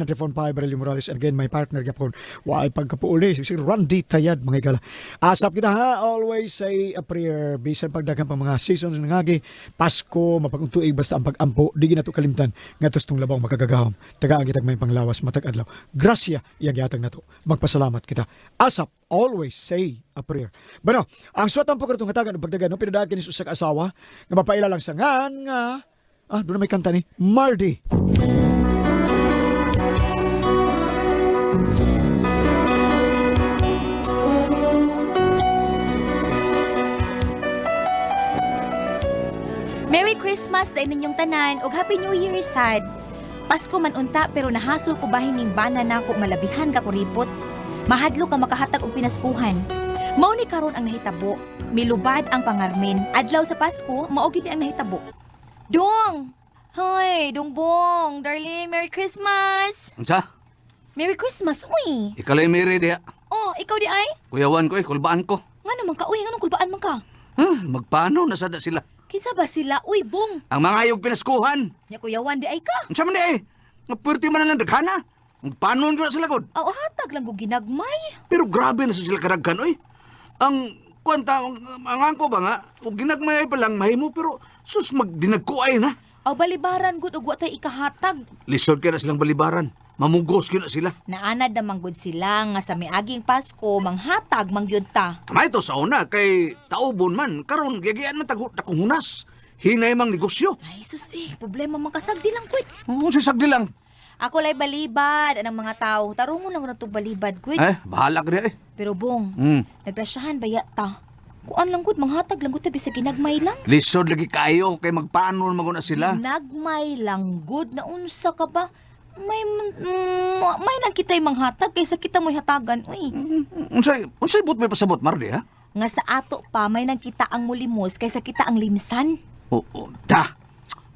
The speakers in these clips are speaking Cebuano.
94.5 Aurelio Morales, and again, my partner gapon. Waay pagkapuuli, si Randy Tayad, mga higala. Asap kita ha, always say a prayer. Bisan pagdagan pa mga seasons nga ngagi, Pasko, mapag-untuig, basta ang pag-ampo, di ginato kalimtan, nga tong labong makagagahom. Tagaan kitag may panglawas, matag adlaw. Grasya, iyang gihatag nato. Magpasalamat kita. Asap, always say a prayer. Bueno, ang suwatang po kartong hatagan og pagdagan no pinadagan kini sa usa ka asawa nga mapaila lang sa ngan nga doon na may kanta ni Mardy. Merry Christmas dahil ninyong tanan ug Happy New Year sad. Pasko man unta pero nahasol ko bahin ning bana nako malabihan ka kuripot. Mahadlo ka makahatag og pinaskuhan. Mao ni karon ang nahitabo. Milubad ang pangarmin. Adlaw sa Pasko, mao gid ni ang nahitabo. Dong! Hoy, Dongbong, darling, Merry Christmas! Unsa? Merry Christmas, uy! Ikalay Mary diha. Oh, ikaw di ay? Kuyawan ko eh, kulbaan ko. Nga naman ka, uy, nga nung kulbaan man ka? Huh, magpaano nasada sila? Kinsa ba sila? Uy, bong! Ang mga ayog pinaskuhan. Nya kuyawan di ay ka. Unsa man di ay? Nga puwerte man na lang daghana. Magpaano na sila god. Aw, hatag lang ko ginagmay. Pero grabe na sa sila kadaghan oy. Ang kwanta ang angko ba nga og ginagmay pa lang mahimo pero sus magdinagkuay na. Aw balibaran gud og wa tay ikahatag. Lisod kay na silang balibaran. Mamugos gyud na sila. Naanad na manggod sila nga sa miaging Pasko manghatag mangyud ta. May to sa una kay taubon man karon gigian man tago takong hunas. Hinay mang negosyo. Ay sus eh, problema man kasagdi lang kwit. Oh, sisagdi lang. Ako lay balibad anang mga tao. Tarungon lang na to balibad kwit. Eh, bahala ka diha eh. Pero bong, nagrasyahan ba ta? Kuan lang gud manghatag lang gud ta bisag ginagmay lang. Lisod lagi kayo kay magpaano man na sila. Ginagmay lang gud na unsa ka ba? May nang kita'y manghatag kaysa kita mo'y hatagan, uy. Unsay unsay but may pasabot Mardi ha? Nga sa ato pa may nagkita ang mulimos kaysa kita ang limsan. Oo, da.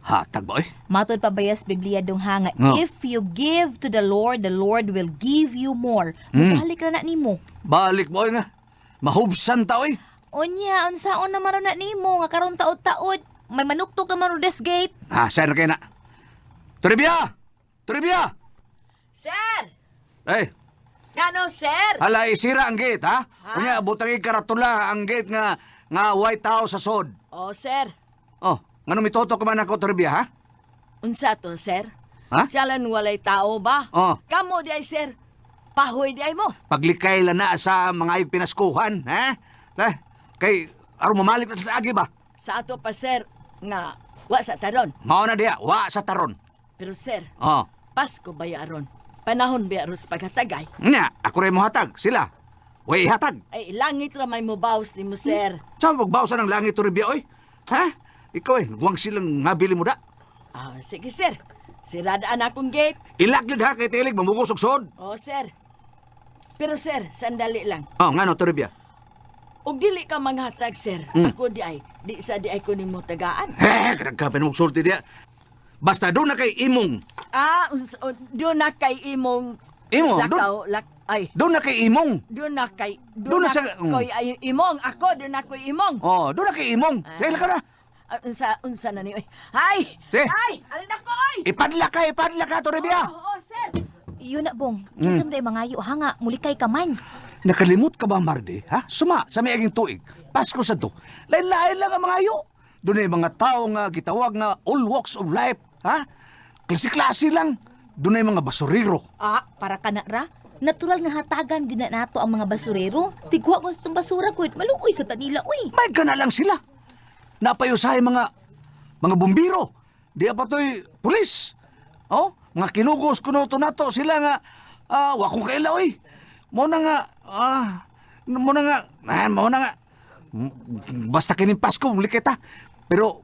Hatag ba eh? Matod pa bayas Biblia dong hanga. No. If you give to the Lord will give you more. Mubalik ra na nimo. Balik mo nga. Mahubsan ta oy. Unya, unsaon na maron na nimo nga karon taod-taod. May manuktok na maron des gate. Ha, saan na kayo na? Toribia! Toribia! Sir! Eh, Ngano, sir? hala isira ang gate ha? Unya butang karatula ang gate nga nga White House sa sod. Oh, sir. Oh, ngano mitoto ka man ako Toribia ha? Unsa to, sir? Ha? Siyalan walay tao ba? Oh. Kamo di ay, sir. Pahoy di ay mo. Paglikay lang na sa mga ayog pinaskuhan, ha? Eh, kay aron mamalik na sa agi ba? Sa ato pa, sir, nga wa sa taron. Mao na diha, wa sa taron. Pero, sir, Oh. Pasko ba ya aron? Panahon ba aron sa paghatagay? Nya, ako rin mohatag sila. Way hatag. Ay, langit ra may mubaws ni mo, sir. Sa magbawsa ng langit Toribia oy. Ha? Ikaw eh, huwag silang ngabili mo da. Ah, sige, sir. Siradaan akong gate. Ilag yun ha, kay tilig, mamugos og sod. Oh, sir. Pero, sir, sandali lang. Oh, ngano Toribia? Ug dili ka manghatag, sir. Ako di ay, di sa di ay ko nimo tagaan. He, kadagkapan mong sulti diya. Basta doon na kay imong. Ah, doon na kay imong Imo, lakaw, lak, ay, Doon na kay imong. doon na kay Doon na sa- koy ay imong ako doon na koy imong. Oh, doon na kay imong. Dahil ka na. Ah, unsa unsa na ni oy. Hay! Si. Hay, alin ako oy. Ipadla ka, Toribia. Oo, oh, sir. Yun na bong. Kinsa man day mangayo ha nga mulikay ka man. Nakalimot ka ba, Marde? Ha? Suma, sa may aging tuig. Pasko sa to. Lain-lain lang ang mga ayo. Doon ay mga tao nga gitawag nga all walks of life. Ha? Klase-klase lang. Doon ay mga basurero. Ah, para ka na ra. Natural nga hatagan gyud na nato ang mga basurero. Tigwa mo sa itong basura ko. Maluoy sa tanila uy. May gana lang sila. Napayusahay mga bumbiro. Di pa to'y pulis. Oh, mga kinugos kuno to nato sila nga wa kong kaila oy. Mo na nga mo na nga mo na nga basta kining Pasko muli kita. Pero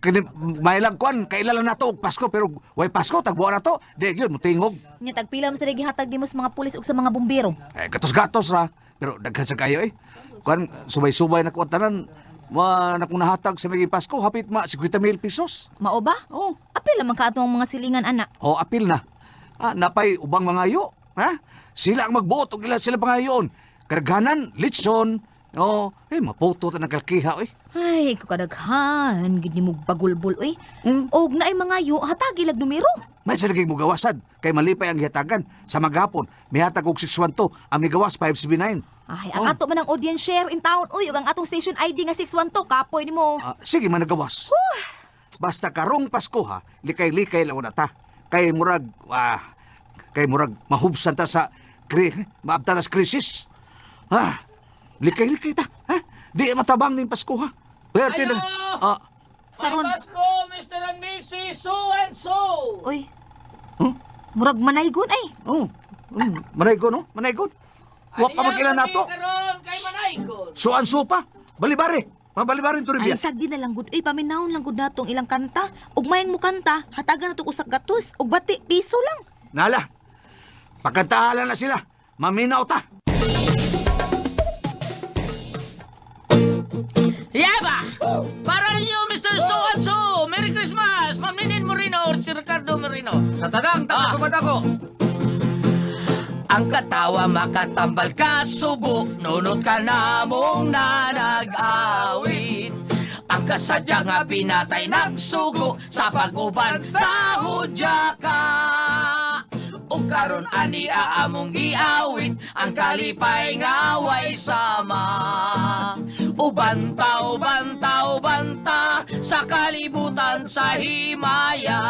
kini may lang kuan kaila lang nato og Pasko pero way Pasko tagbuan nato. Di gyud motingog. Nya tagpila man sa gihatag nimo sa mga pulis ug sa mga bumbero. Eh, gatos-gatos ra. Pero daghan sa kayo eh. Kuan, subay-subay na ko ang tanan. Ma, na kung nahatag sa maging Pasko, hapit ma, 50,000 pesos. Mao ba? Oh, Apil man ka ato ang mga silingan anak. oh, apil na. Ah, napay ubang mga ayo. Ha? Sila ang magbuot og ila sila pangayon. Karganan, litson. Oh, eh, maputo ta ng kalkiha eh. Ay, kukadaghan, gid nimo bagulbol oy. Og naay mangayo, hatagi lag numero. May sa laging mugawasad kay malipay ang gihatagan sa maghapon. Mihatag og 612, ang migawas 579. Ay, ang ato man ang audience share in town oy, ug ang atong station ID nga 612 kapoy nimo. Ah, sige man nagawas. Basta karong Pasko ha, likay-likay lang na ta. Kay murag kay murag mahubsan ta sa maabta ta sa krisis. Ah, likay-likay ta, ha? Di matabang ning Pasko ha. Pwerte na. Ayo! Ah, Saron. May Pasko, Mr. and Mrs. So and So! Oy. Huh? Murag manaygon ay. Oh. Manaygon no? Manaygon. Wa pa man kailan nato. Karon kay Manaygon. Suan supa. Balibari. Mabalibari to Ay, ribya. sagdi na lang gud. Uy, paminawon lang gud natong ilang kanta. Ug mayang mo kanta, hatagan nato usak gatos ug bati piso lang. Nala. Pagkantahala na sila. Maminaw ta. Yaba! Para ninyo, Mr. So and So! Merry Christmas! Ma'am Ninin Moreno or si Ricardo Moreno. Sa tanang, tatasumad ako. Ang katawa makatambal ka, subo, nunot ka na mong nanag-awit. Ang kasadya nga pinatay nagsugo sa pag-uban sa hudya ka. O karon ani aamong giawit ang kalipay nga way sama. Ubanta, ubanta, ubanta sa kalibutan sa himaya.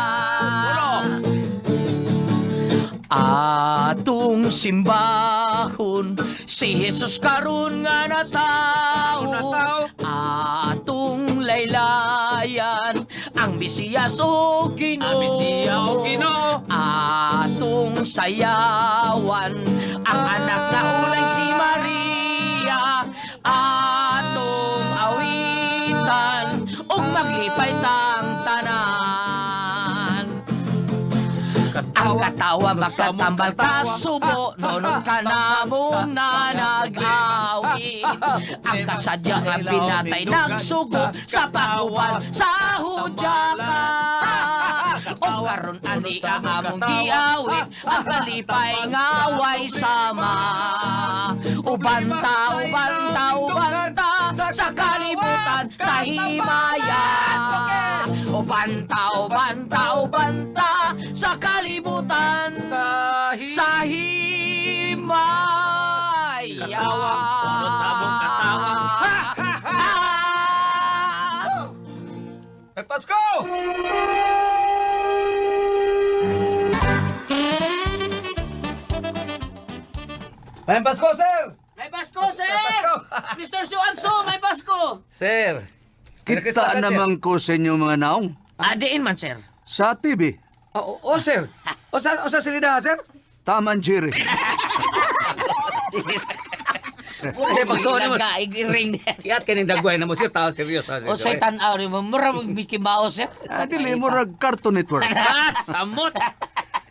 Atong simbahon si Jesus karon nga natawo. Atong laylayan ang Mesiyas o Ginoo. Ang Mesiyas o Ginoo. Atong sayawan ang anak na ulay si Maria. Atong awitan ug maglipay tang tanan. Ang katawa makatambal ka subo, nunod ka na mong nanag-awit. Ang kasadya nga pinatay nagsugo sa pag-uban sa hudya ka. O karon ani among giawit, ang kalipay nga way sama. Ubanta, ubanta, ubanta, sa kalibutan sa himaya. Ubanta, ubanta, ubanta, sa kalibutan sa himaya. Katawa, tunod sa among katawa. Ha, ha, ha. May Pasko! May Pasko, sir! May Pasko, sir! May Pasko! Mr. Suanso, may Pasko! Sir! Kita naman ko sa inyo mga naong Adiin man, sir. sa TV. Oo, oh, sir. O sa silida, sir? Taman Jerry. Kasi pagsuon naman. Ring. Kiat kaning dagway na mo, sir. Tao, seryoso. O say tan-aw ni mo, mura mag Mickey Mouse, sir. Ah, dili mo rag Cartoon Network. Ah, samot!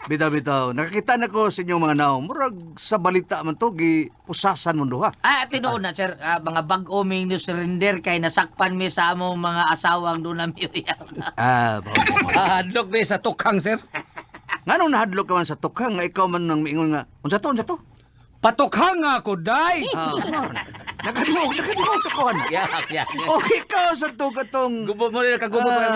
Bitaw bitaw, nakakita na ko sa inyong mga naong. Murag sa balita man to gipusasan mo duha. Ah, tinuod na, sir. Ah, mga bag-o ming new surrender kay nasakpan mi sa among mga asawang doon na miyuyaw. Ah, ba. Ah, hadlok mi sa tukhang, sir. Nganong nahadlok ka man sa tukhang nga ikaw man nang miingon nga unsa to unsa to? Patukhang nga ako, day! Ah, nakadihog tukhang. Ya, ya. Okay ka sa to katong Gubo mo rin, nakagubo pa rin.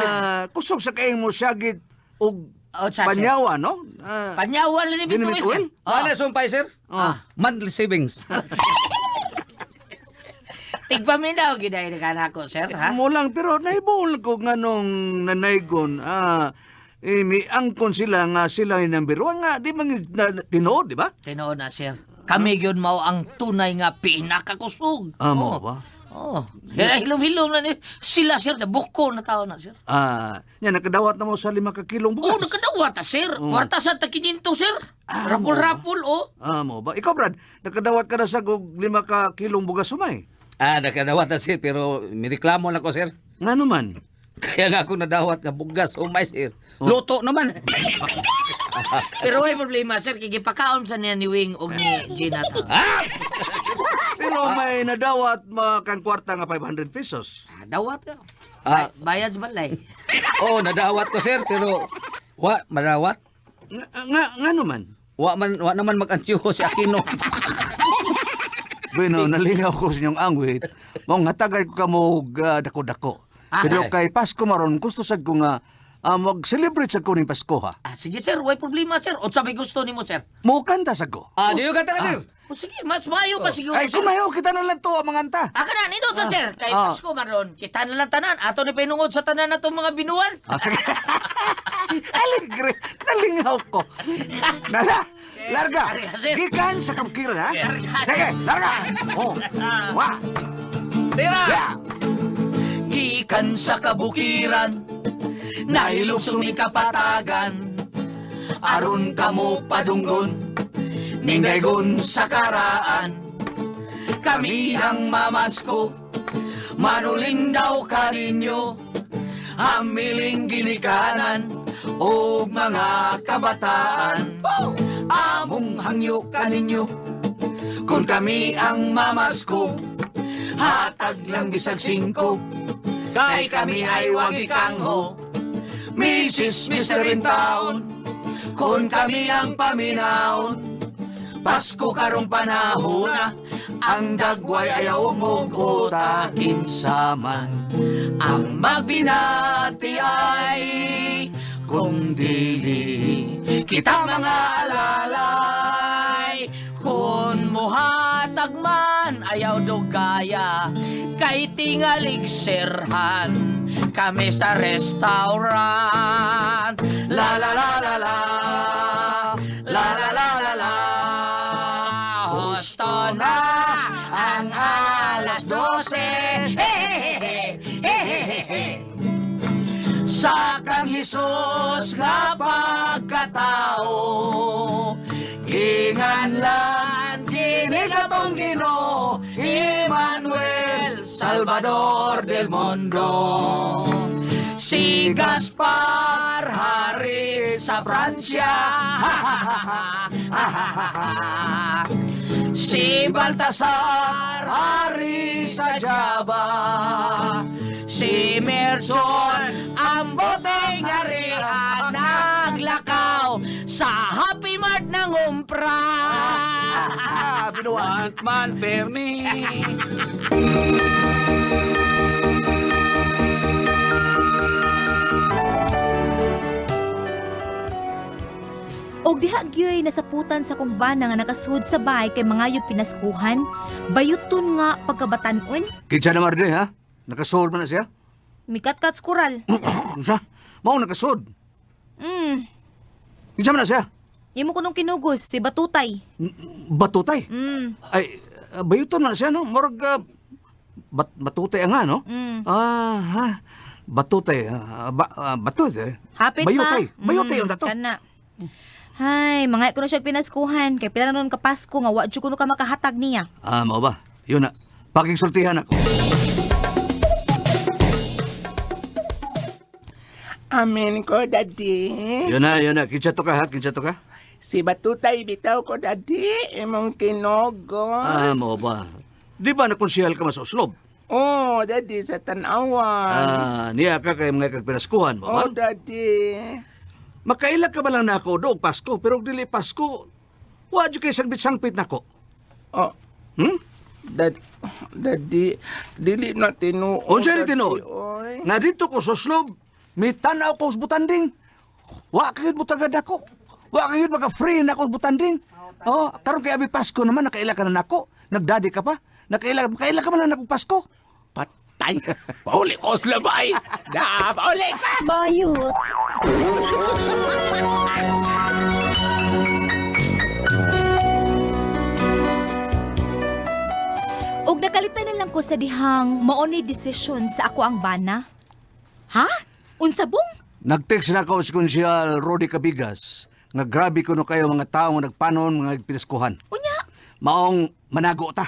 kusog sa kaing mo syagit og Oh, sa, sir. panyawa no? Ah, Panyawan na ni Di na Bituin, sir. mituin? Oh, Ano sumpay, sir? Ah. Monthly savings. tigpaminaw, giday na ka nako, sir, ha? Mo lang pero nahibuol ko nga nung nanaygon ah eh, miangkon sila nga sila yung number one nga di man tinuod di ba? Tinuod na, sir. Kami yun mao ang tunay nga pinakakusog. Ah, mo Oo. ba? Oo. Kaya hilom-hilom na ni sila, sir. Nabuko na tao na, sir. Ah, nya nakadawat na mo sa 5 ka kilong bugas. Oo, nakadawat ta, sir. Kwarta sa takininto, sir. Ah, Rapol-rapol, oh. Ah, mo ba? Ikaw Brad, nakadawat ka na sa 5 ka kilong bugas sumay. Ah, nakadawat na, sir. Pero mireklamo lang ko, sir. Nga naman. Kaya nga ako nadawat nga bugas, umay, sir. Luto naman. Pero may problema, sir. Kigipakaon sa niya ni Wing o ni Gina. ta. Ah! Pero may nadawat kang kwarta nga 500 pesos. Ah, dawat ka. Ah. Bayad sa balay. Oo, nadawat ko, sir. Pero, wa, madawat. Nga, nga, nga naman. Wa man wa naman mag-antiyo si Aquino. Bueno, nalingaw ko sa inyong angwit. Mao nga tagay ko kamo og dako-dako. Ah. Pero kay Pasko maron gusto sad ko nga mag-celebrate sad ko ning Pasko ha. Ah, sige sir, way problema sir. Unsa may gusto nimo sir? Mo kanta sad ko. Ah, di ka ta sir. O sige, mas maayo pa siguro Ay sir. kumayo kita na lang to ang mga anta. Ah, kana nindot sa sir. Kay Ah. Pasko maron, kita na lang tanan. Ato ni pinungod sa tanan natong mga binuan. Ah, sige. Aligre, nalingaw ko. Nala, larga. Larga, sir. Gikan sa kabukiran ha. Larga, Sige, sir. larga. Oh. Wa. Tira. Ya. Gikan sa kabukiran, nahilupsong ni kapatagan. Aron kamo padunggon, ningaygon sa karaan. Kami ang mamasko, manulindaw kaninyo. Hamiling ginikanan, og mga kabataan. Among hangyo kaninyo, kung kami ang mamasko, hatag lang bisag singko. Kay kami ay wagi kangho, Mrs. Mr. in town, kung kami ang paminaon, Pasko karong panahon na, ang dagway ayaw mo kinsa man ang magbinati ay kung dili kita mga alalay kung muhatag man ayaw dugaya kay tingalig sirhan kami sa restaurant la la la la la la la la la la husto na ang alas 12 sa kang Hesus nga pagkatao Ginganlan kini katong Ginoo Emmanuel Salvador del mundo Si Gaspar hari sa Pransya Si Baltasar hari sa Java Si Melchor ang boteng harian naglakaw sa Happy Mart ng umpra. Ah, binuwan. Want man permi. Og diha gyoy nasaputan sa kong bana nga nakasuod sa bahay kay mangayod pinaskuhan, bayuton nga pagkabatanon, Kinsa na marde ha? Nakasuod man na siya? mikatkat kural. Unsa? Mao nakasuod. Kinsa man na siya? Imo ko nung kinugos, si Batutay. Batutay. Ay, bayuton man na siya no? Murag batutay ang nga no? Ah, ha. Batutay. Batutay. Hapit Bayutay. pa. Bayutay yung dato. Kana. Hay, mga ko na siya pinaskuhan kay pila na ron ka Pasko nga wa jud kuno ka makahatag niya. Ah, mao ba? Yun na. Pakigsultihan ako. Amin ko, daddy. Yun na, yun na. Kinsa to ka ha? Kinsa to ka? Si Batutay bitaw ko, daddy. Imong kinogos. Ah, mao ba? Di ba nakonsihal ka man sa Oslob? Oh, daddy, sa tanawan. Ah, niya ka kay mga kagpinaskuhan mo ba? Oh, daddy. Makaila ka ba lang nako doog Pasko, pero og dili Pasko, wa jud kay sangbit-sangpit nako. Oh, Hmm? daddy, dili na tinuod. Unsa ni daddy, tinuod? oy. Nga dito ko sa Oslob, mitan-aw ko sa butanding. Wa kayod butagad nako. Wa kayod maka free nako sa butanding. Oh, karon kay abi Pasko naman nakaila ka na nako. Nagdadi ka pa. Nakaila makaila ka man lang nako Pasko. Patay. Pauli ko sa labay. Da, pauli ka. Bayot. Og nakalitan na lang ko sa dihang mao ni desisyon sa ako ang bana. Ha? Unsa bong? Nag-text na ako sa konsyal Rody Cabigas nga grabe kuno kayo mga tao nga nagpanon mga pinaskuhan. Unya, Maong manago ta.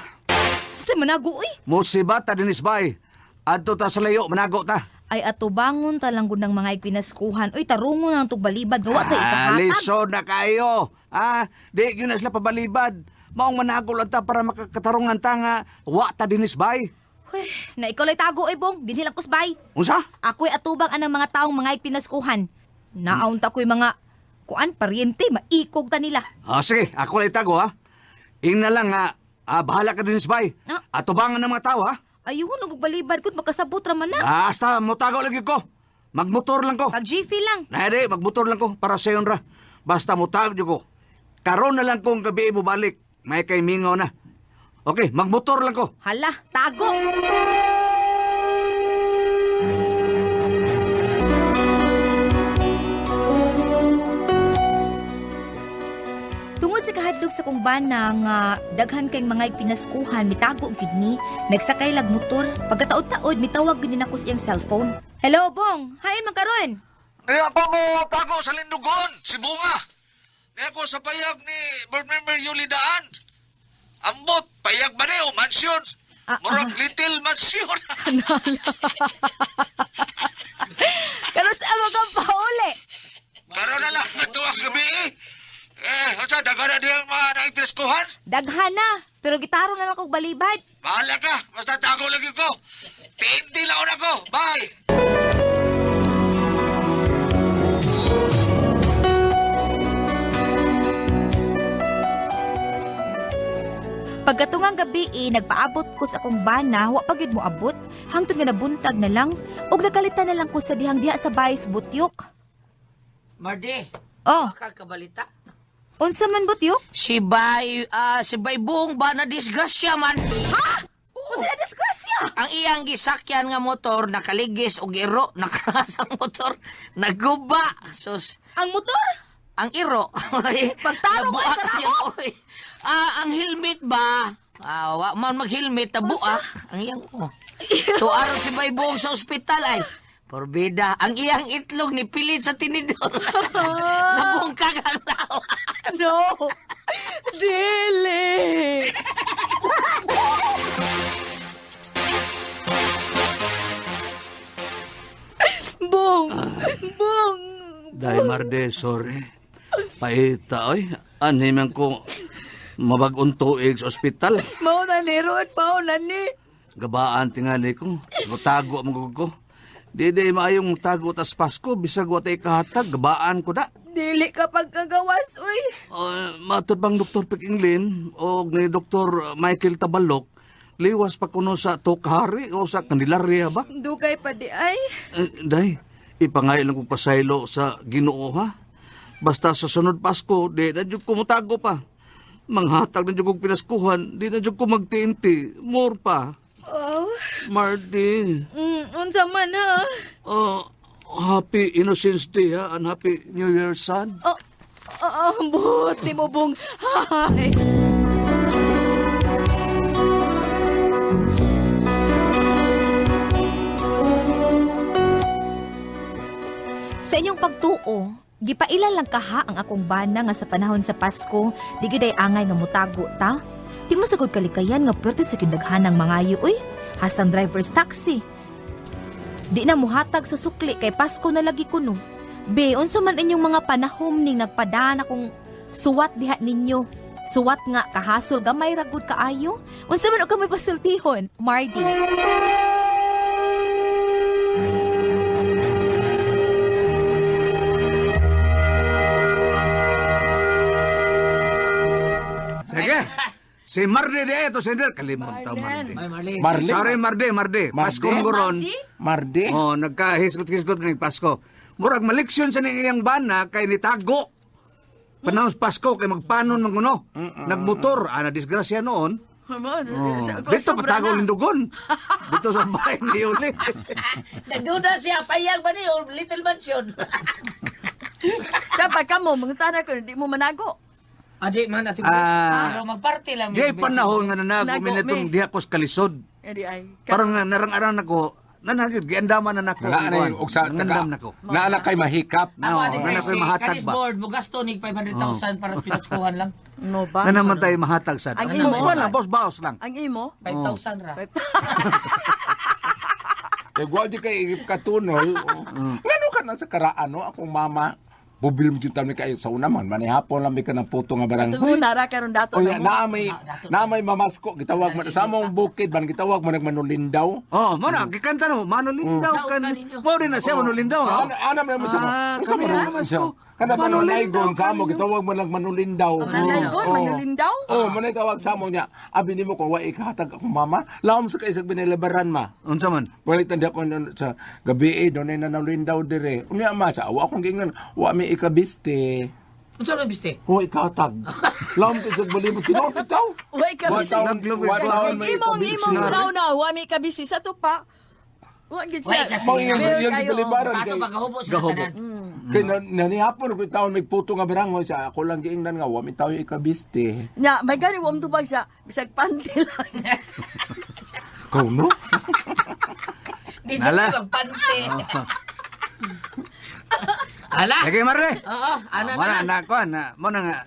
sa manago oy. Musibata dinis bay. Adto ta sa layo manago ta. Ay atubangon talanggod ng mga ipinaskuhan. Uy, tarungon ang tugbalibad gawa ta Ah, ikahatag. lisod na kayo. Ah, di gyud na sila pabalibad. Maong manago lang ta para makakatarungan ta nga wa ta dinis bay. Huy, na ikaw lay tago oy bong, dinhi lang kusbay. Unsa? Ako'y atubang anang mga taong mga ipinaskuhan. Naon ta ko'y mga kuan paryente, maikog ta nila. Ah, sige, ako lang itago ha. Ingna lang nga Ah, bahala ka din bay. Ah. Atubangan ng mga tao ha. Ayun, og balibad gud makasabot ra man na. Basta mutago lagi ko. Magmotor lang ko. Pag jiffy lang. Nari, magmotor lang ko para sayon ra. Basta mutag ko. Karon na lang kong gabi mo balik. May kay mingaw na. Okay, magmotor lang ko. Hala, tago. Tungod sa kahadlok sa kong bana nga daghan kay mga pinaskuhan mitago gid ni, nagsakay lag motor, pagkataod-taod mitawag gid ni nako sa iyang cellphone. Hello Bong, hain man karon. Niya pa mo tago sa Lindugon, si Bunga. Niya ko sa payag ni board member Yuli Daan. Ambot, payag ba niyo, mansyon? Ah, Murag little mansyon. Karon sa amo kang pauli. Karon na lang, natuwang gabi eh. Eh, unsa daghan na diyang mga naipinaskuhan? Daghan na, pero gitaro na lang kog balibad. Bahala ka, basta tago lagi ko. Tinti lang ako. Bye! Pagkatungang gabi eh, nagpaabot ko sa akong bana, wa pa gyud mo abot. Hangtod nga nabuntag na lang, ug nagkalita na lang ko sa dihang diha sa bayis Butyok. Mardi, Oh, kakabalita. unsa man Butyok? Si Bay Buong ba na disgrasya man? Ha? Unsa na disgrasya? Ang iyang gisakyan nga motor nakaligis og iro, nakaras ang motor, naguba. Sus, Ang motor? ang iro. Pagtarong Nabuak ay sarao. niya, oy. Ah, ang helmet ba? Ah, wa man mag-helmet nabuak ang iyang oh. Tuaro si Bay Buong sa ospital ay. Porbida, ang iyang itlog ni pilit sa tinidor. Nabungkag ang lawa. No. Dili. Bong! Bong! Dahil Marde, sorry. Paita, oy. Anhi man ko mabag-ong tuig sa ospital. Mao na ni Rod, mao na ni. Gabaan tingali ko. Mutago ang ko. Di di maayong tago tas Pasko, bisag wa tay kahatag, gabaan ko da. Dili ka pagkagawas, uy. Matod bang Dr. Pikinglin o ni Dr. Michael Tabalok, liwas pa kuno sa Tokhari o sa Candelaria ba? Dugay pa di ay. Eh, day, ipangay lang kong pasaylo sa Ginoo ha. Basta sa sunod Pasko, di na jud ko mutago pa. Manghatag na jud kong pinaskuhan, di na jud ko magtiinti. More pa. Oh. Marty, Unsa man ha? Happy Innocence Day ha, and Happy New Year, son. Oh, oh, buti mo, Bong. Hay. Sa inyong pagtuo, gipaila lang kaha ang akong bana nga sa panahon sa Pasko, di gyud ay angay nga mutago ta. Di mo sagod kalikayan nga pwerte sa kinaghanang mangayo uy, hasang driver's taxi. Di na muhatag sa sukli kay Pasko na lagi kuno. Be, unsa man inyong mga panahom ning nagpadaan akong suwat diha ninyo. Suwat nga kahasol gamay ra gud kaayo. Unsa man og kamay pasultihon, Mardy. Sige. Si Marde de ito, sender. Kalimon ta, Marde. Marlene. Marley. Sorry, Marde, Marde. Pasko mong goron. Marde. Oh, nagkahisgot-hisgot ni Pasko. Murag maliksyon sa ning iyang bana kay nitago. Panahon sa Pasko kay magpanon man kuno. Nagmotor, ana disgrasya noon. Oh, Dito patago lindugon. Dito sa bahay ni Uli. Nagduda siya, payag ba niyo, little mansion. Dapat ka mo, mga tanan ko, di mo manago. Adi man, ati Ah. Pero magparty lang. Di panahon nga nanago Nago, mi natong mi. diha ko sa kalisod. Eh, di ay. Parang nga narang-arang nako, nanagid giandaman na nako. Naa na yung og sa Nangandam nako. Naa na kay mahikap. No, Ako, adi na si ko'y mahatag Kanis ba? board, mugasto ni 500,000 para sa pinaskuhan lang. No ba? Na naman tayo mahatag sad. Ang imo. Kuan lang, boss baos lang. Ang imo? 5,000 ra. Kay wa di kay katunol. Ngano ka na sa karaan no akong mama. Bubil mo jud kami kayo sa una man manihapon lang mi ka ng puto nga barang. Tumo nara karon dato Oy, na mo. na may mamasko gitawag man sa among bukid man gitawag mo nagmanulindaw. Oh, mo na gikanta na mo Manolindaw Daw kan. ka ninyo. Mo rin na siya Manolindaw. ha? Ana ana man mo siya. Ah, Unsa kami man ang mamasko. Kana ba Manulindaw manaygon sa amo gitawag man lang manulindaw. Manaygon, Oo. manulindaw? Oh, manay tawag sa amo niya. Abi nimo kung wa ikahatag akong mama, lawom sa kaisag binilabaran ma. Unsa man? Balik tanda ko nun sa gabi eh, doon ay nanalindaw dire. Unya ma, sa awa akong giingnan, wa mi ikabiste. Unsa man biste? Wa ikahatag. Lawom kay sa balibot tinuod bitaw. Wa ikabiste. Wa taon- Naglugoy wa ko. taon may Imong ikabiste. imong naw na wa mi kabisi sa tupa. Wa gid Wa siya. kasi. Mao yung Pero yung kayo, gibalibaran Kato kay pagkahubo sa Gahubo. tanan. kay nanihapon ko taon may puto nga barangay sa ako lang giingnan nga wa mi tawo ikabiste. Nya, may gani wa tubag siya, bisag panty lang. Kau no? Di siya Ala. magpante. Ala. Sige Marle. Oo, ana Mo na na. na kuan na mo na nga.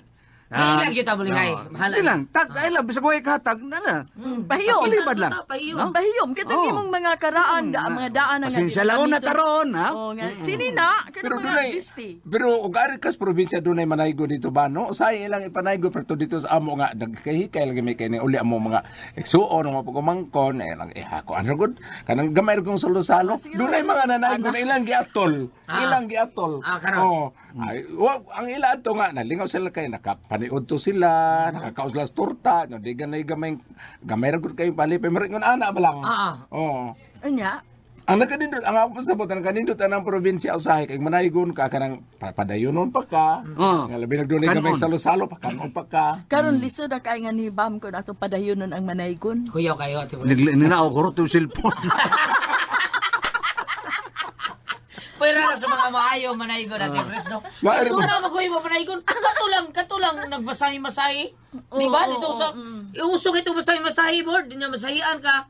Dili lang kita bulihay. Bahala Dili lang. Tag ay lang bisag way kahatag na na. Pahiyom. Palibad lang. Pahiyom. No? Pahiyom kita Oo. imong mga karaan, da, mga daan nga Pasensya lang na taron, ha? Oh, nga sini na Pero pero mga dunay bisti. pero og ari kas probinsya dunay manaygo dito ba no? Usay ilang ipanaygo pero dito sa amo nga nagkahikay lagi may kay uli amo mga igsuon mga pagumangkon eh lang eh ako ano gud kanang gamay ra kong salo-salo. Dunay mga nanaygo na ilang giatol. Ilang giatol. Ah, karon. Oh, ay, wa, ang ila ato nga nalingaw sila kay nakapaniod to sila, nakakaos sila sa torta, no di ganay gamay gamay ra gud kayo palipay maringon ana ba lang. Ah, ah. Oh. Unya. Ang nagkanindot, ang ako pasabot, ang kanindot ang probinsya usahay kay manaygon ka kanang padayonon pa ka. Oo. Nga labi nagdunay Kanon. gamay salo-salo pa kanon pa ka. Karon lisod na kay nga ni Bam kun ato padayonon ang manaygon. Kuyaw kayo ate. Nagli nina ako kurot yung cellphone. Pwera na sa mga maayo manaygon ate Pres no. Lair mo. Wala mo kuyo manaygon. Kato lang nagbasahi-masahi. Di ba Oo, dito oo, sa iusok ito basahi-masahi board, di na masahian ka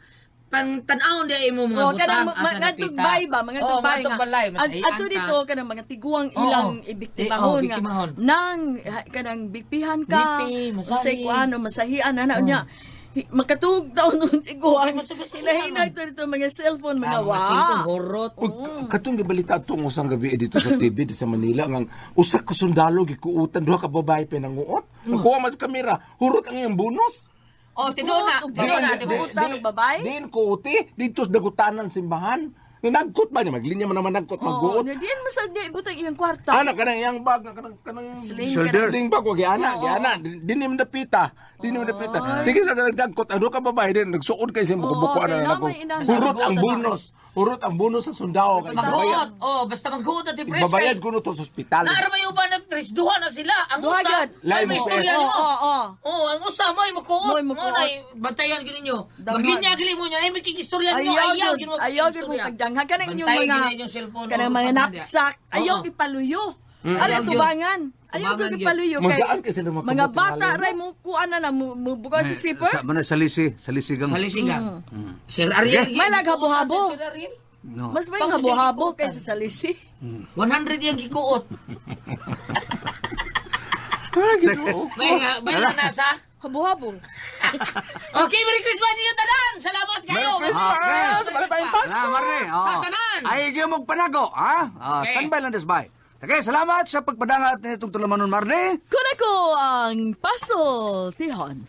pang tan-awon di imo mga Oh, butang kanang asa mga napita. tugbay ba, mga Oo, tugbay mga tugbalay, masahian Adto ka. dito kanang mga tiguang Oo. ilang Eh, ibiktimahon oh, nga. biktimahon. Nang kanang bigpihan ka. Bipi, masahi. Unsay kuan o masahian ana unya. Makatug taon nun tiguang. Okay, masahian Hinahinay to dito mga cellphone mga Ah, wa. mga cellphone, horot. Uy, katong gibalita atong usang gabi eh, dito sa TV dito sa Manila ngang usa ka sundalo gikuutan duha ka babae pinanguot. Nakuha mas kamera, hurot ang iyang bonus. Oh, tinuod na, tinuod na ate Pres. Kuutan og babae? Diin kuuti dito sa dagutanan simbahan. Nagkot ba niya maglinya man naman nagkot Oo, magguot. nya diin mo sa di butang iyang kwarta. Ana kanang iyang bag kanang kanang Sling, Shoulder. Sling bag wa giana, giana. Dini mo dapita. Dini mo dapita. Sige sa nagdagkot ano ka babae din nagsuod kay sa buko-buko Oo, ana kay na ko. namay inang- Hurot ang bonus. Hurot ang bonus sa sundao kay Maghuot. Oh, basta maghuot ate Pres. Ibabayad ko no to sa ospital. Naara ba yung uban ng Tres? Duha na sila. Ang Duha usa, gyud. may Lain mo, istorya Oo, nimo. oo, oo. Oh, ang usa mo ay makuot. Mo'y Mo makuot. na bantayan gyud ninyo. Danghan. Maglinya gili mo niya ay may istorya ninyo. Ayaw Ayaw gyud, gyud mo. ayaw gyud mo pagdanghan kanang inyong Bantayan mga gyud inyong cellphone. kanang o mga sa mga knapsack. Ayaw Oo. ipaluyo. Ano Ayaw gyud. tubangan? Ayaw Tubangan gyud gyud. ipaluyo kay Magaan kasi sila mga makamot bata ng ray mo kuan na lang mo mo buka si zipper. Sa man salisi, salisi gang. Salisigang. Sir Ariel. May naghabo-habo. Sir Ariel. No. Mas may Pag- habo-habo kaysa sa lisi. 100 yung gikuot. Ah, Ginoo. May nga nasa. Habo-habo. Okay, Merry Christmas inyo tanan. Salamat kayo. Merry Christmas! Malapayong Pasko! Salamat Marne. Oo. Sa tanan. Ay gyud mong panago, ha? Ah, Okay. Standby lang des bay. Okay, salamat sa pagpadangat nitong tulamanon Marne. Kunako ang Pasol Tihon.